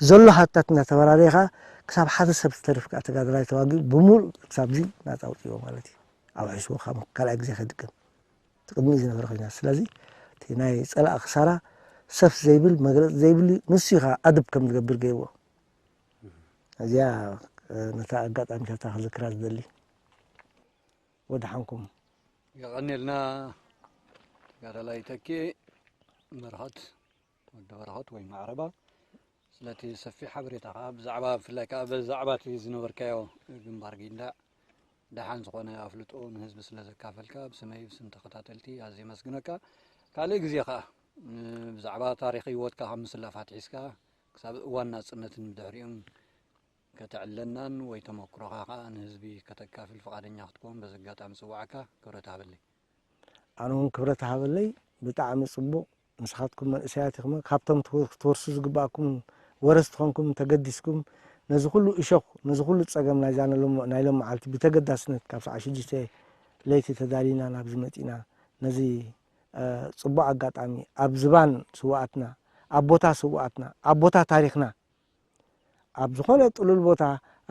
ዘሎ ሃብታት እናተበራረየ ኸኣ ክሳብ ሓደ ሰብ ዝተርፍ ከኣ ተጋዳላይ ተዋጊኡ ብምሉእ ክሳብዚ ናጻ ኣውጺዎ ማለት እዩ። ኣውሒስዎ ካብ ካልኣይ ግዜ ከይድገም። እቲ ቅድሚኡ ዝነበረ ኮይና። ስለዚ እቲ ናይ ጸላኢ ክሳራ ሰፍ ዘይብል፣ መግለጺ ዘይብሉ፣ ንሱ እዩ ኸኣ ኣድብ ከም ዝገብር ገይርዎ። እዚኣ፣ እ፣ ነታ ኣጋጣሚታታ ክዝክራ ዝደሊ። ወድሓንኩም። የቐንየልና ተጋዳላይ ተኪ በረኸት፣ ወዲ በረኸት ወይ ማዕረባ፣ ስለቲ ሰፊሕ ሓበሬታኻ ብዛዕባ፣ ብፍላይ ከኣ ብዛዕባ እቲ ዝነበርካዮ ግንባር ጊንዳዕ ደሓን ዝኾነ ኣፍልጦ ንህዝቢ ስለ ዘካፈልካ ብስመይ ብስም ተኸታተልቲ ኣዝየ የመስግነካ። ካልእ ግዜ ከኣ፣ እ፣ ብዛዕባ ታሪኽ ህይወትካ ካብ ምስላ ፋትሒስካ ክሳብ እዋን ናጽነትን ብድሕሪኡን ከተዕለናን ወይ ተመክሮኻ ከኣ ንህዝቢ ከተካፍል ፍቓደኛ ክትከውን በዚ ኣጋጣሚ ጽዋዓካ። ክብረት ሃበለይ። ኣነ እውን ክብረት ሃበለይ። ብጣዕሚ ጽቡቕ። ንስኻትኩም መንእሰያት ኢኹም። ካብቶም ትወ-፣ ክትወርሱ ዝግባኣኩም ወረስቲ ኾንኩም ተገዲስኩም ነዚ ኩሉ እሾኽ፣ ነዚ ኩሉ ጸገም ናይዛ ነሎም-፣ ናይ ሎም መዓልቲ ብተገዳስነት ካብ ሰዓት ሽዱሽተ ለይቲ ተዳሊና ናብዚ መጺና። ነዚ፣ እ፣ ጽቡቕ ኣጋጣሚ ኣብ ዝባን ስውኣትና፣ ኣብ ቦታ ስውኣትና፣ ኣብ ቦታ ታሪኽና፣ ኣብ ዝኾነ ጥሉል ቦታ፣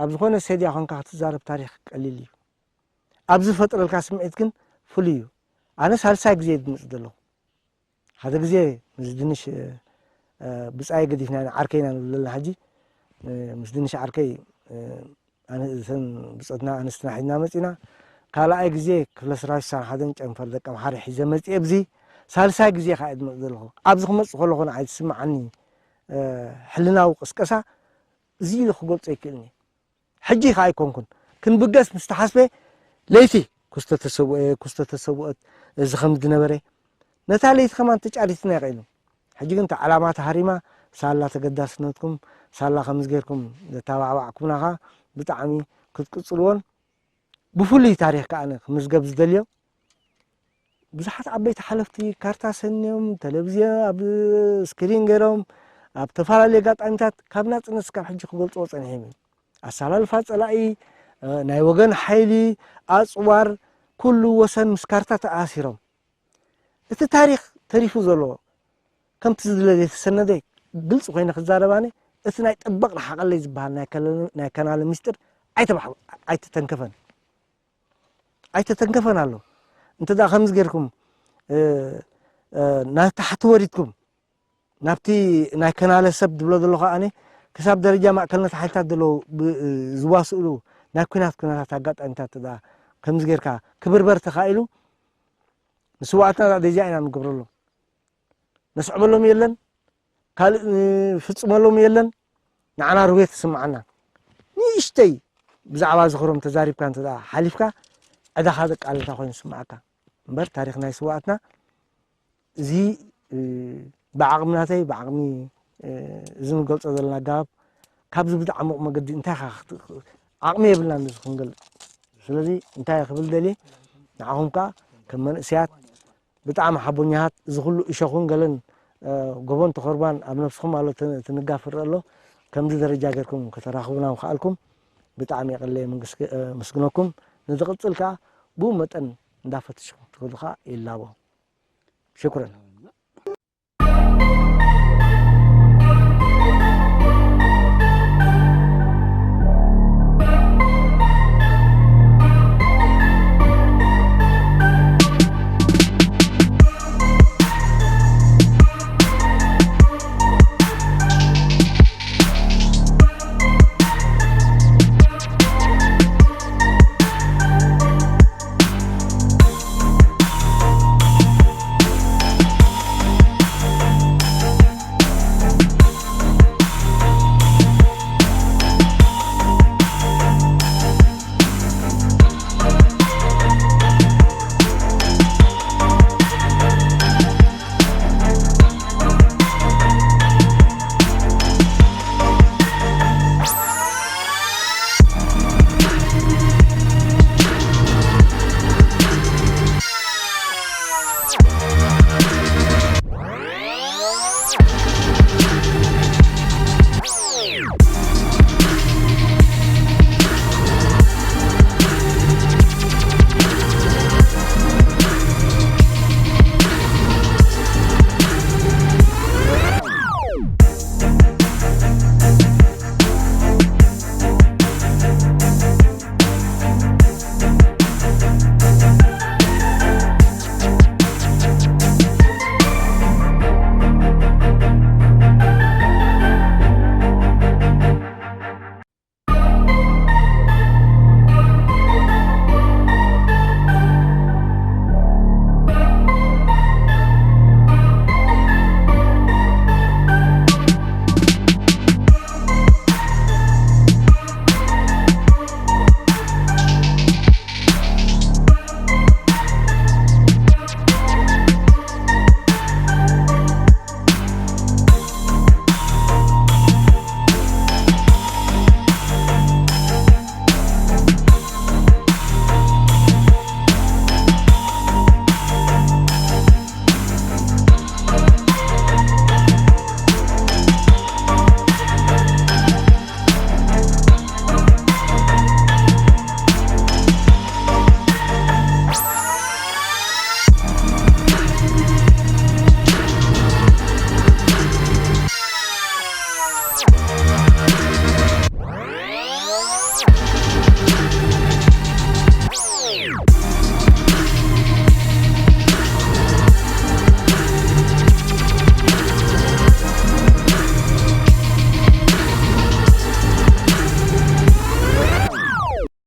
ኣብ ዝኾነ ሰድያ ኾንካ ክትዛረብ ታሪኽ ቀሊል እዩ። ኣብ ዝፈጥረልካ ስምዒት ግን ፍሉይ እዩ። ኣነ ሳልሳይ ግዜ እየ ዝመጽእ ዘለኹ። ሓደ ግዜ ምስ ድንሽ፣ እ፣ ብጻይ ገዲፍና ኢና፣ ዓርከይ ኢና ንብል ዘለና ሕጂ። እ፣ ምስ ድንሽ ዓርከይ፣ እ፣ ኣነ፣ እተን ብጾትና ኣንስትና ሒዝና መጺና። ካልኣይ ግዜ ክፍለ ሰራዊት ስሳን ሓደን ጨንፈር ደቀምሓረ ሒዘ መጺኤ። ኣብዚ ሳልሳይ ግዜ ከኣ እየ ዝመጽእ ዘለኹ። ኣብዚ ክመጽእ ከለኹ ንዓይ ዝስምዓኒ፣ እ፣ ሕልናዊ ቅስቀሳ እዚ ኢሉ ክገልጾ ኣይክእልን እየ። ሕጂ ከኣ ኣይኮንኩን። ክንብገስ ምስ ተሓስበ ለይቲ ኩስቶ ተሰውአ፣ ኩስቶ ተሰውአት፣ እዚ ከም ዝነበረ ነታ ለይቲ ከማን ተጫሪትና ይኽእል። ሕጂ ግን እታ ዕላማ ተሃሪማ፣ ሳላ ተገዳስነትኩም፣ ሳላ ከምዚ ጌርኩም ዘተባዕባዕኩምና ኸኣ ብጣዕሚ ክትቅጽልዎን ብፍሉይ ታሪኽ ከኣ ክምዝገብ ዝደልዮ ብዙሓት ዓበይቲ ሓለፍቲ ካርታ ሰንዮም፣ ቴሌቪዝዮን ኣብ ስክሪን ገይሮም፣ ኣብ ተፈላለዩ ኣጋጣሚታት ካብ ናጽነት እስካብ ሕጂ ክገልጽዎ ጸኒሖም እዮም። ኣሰላልፋ ጸላኢ፣ እ፣ ናይ ወገን ሓይሊ፣ ኣጽዋር፣ ኩሉ ወሰን ምስ ካርታ ተኣሲሮም። እቲ ታሪኽ ተሪፉ ዘሎ፣ ከምቲ ዝድለ ዘይተሰነደ፣ ግልጺ ኮይነ ክዛረብ ኣነ፣ እቲ ናይ ጠበቕ ረሓቐለይ ዝበሃል ናይ ከለ-፣ ናይ ከናለ ሚስጥር ኣይተባሕ-፣ ኣይተተንከፈን። ኣይተተንከፈን ኣሎ። እንተ ደኣ ከምዚ ጌርኩም፣ እ፣ እ፣ ናብ ታሕቲ ወሪድኩም፣ ናብቲ ናይ ከናለ ሰብ ዝብሎ ዘለኹ ኣነ፣ ክሳብ ደረጃ ማእከልነት ሓይልታት ዘለዉ ብ-፣ ዝዋስእሉ ናይ ኲናት፣ ኲናታት ኣጋጣሚታት እንተ ደኣ ከምዚ ጌርካ ክብርበር ተኻኢሉ፣ ንስውኣትና ደዚኣ ኢና ንገብረሎም። ነስዕበሎም የለን፣ ካልእ ንፍጽመሎም የለን። ንዓና ርውየት ትስምዓና። ንእሽተይ ብዛዕባ ዝኽሮም ተዛሪብካ እንተ ደኣ ሓሊፍካ፣ ዕዳኻ ዘቃለልካ ኮይኑ ዝስምዓካ። እምበር ታሪኽ ናይ ስውኣትና እዚ፣ እ፣ ብዓቕሚ ናተይ፣ ብዓቕሚ፣ እ፣ እዚ ንገልጾ ዘለና ኣገባብ ካብዚ ብዝዓሙቕ መገዲ እንታይ ኢኻ ክት-፣ ዓቕሚ የብልናን ነዚ ክንገልጽ። ስለዚ እንታይ ክብል ደልየ፣ ንዓኹም ከኣ ከም መንእሰያት ብጣዕሚ ሓቦኛታት፣ እዚ ኩሉ እሾኽን ገለን፣ እ፣ ጎቦን ተኾርባን ኣብ ነብስኹም ኣሎ፣ ት-፣ ትንጋፍ ይረአ ኣሎ። ከምዚ ደረጃ ጌርኩም ከተራኽቡና ምኽኣልኩም ብጣዕሚ የቐለየ መንግስ-፣ እ፣ መስግነኩም። ንዝቕጽል ከኣ ብኡ መጠን እንዳፈተሽኩም ክትኸዱ ከኣ ይላቦ። ሽኩረን።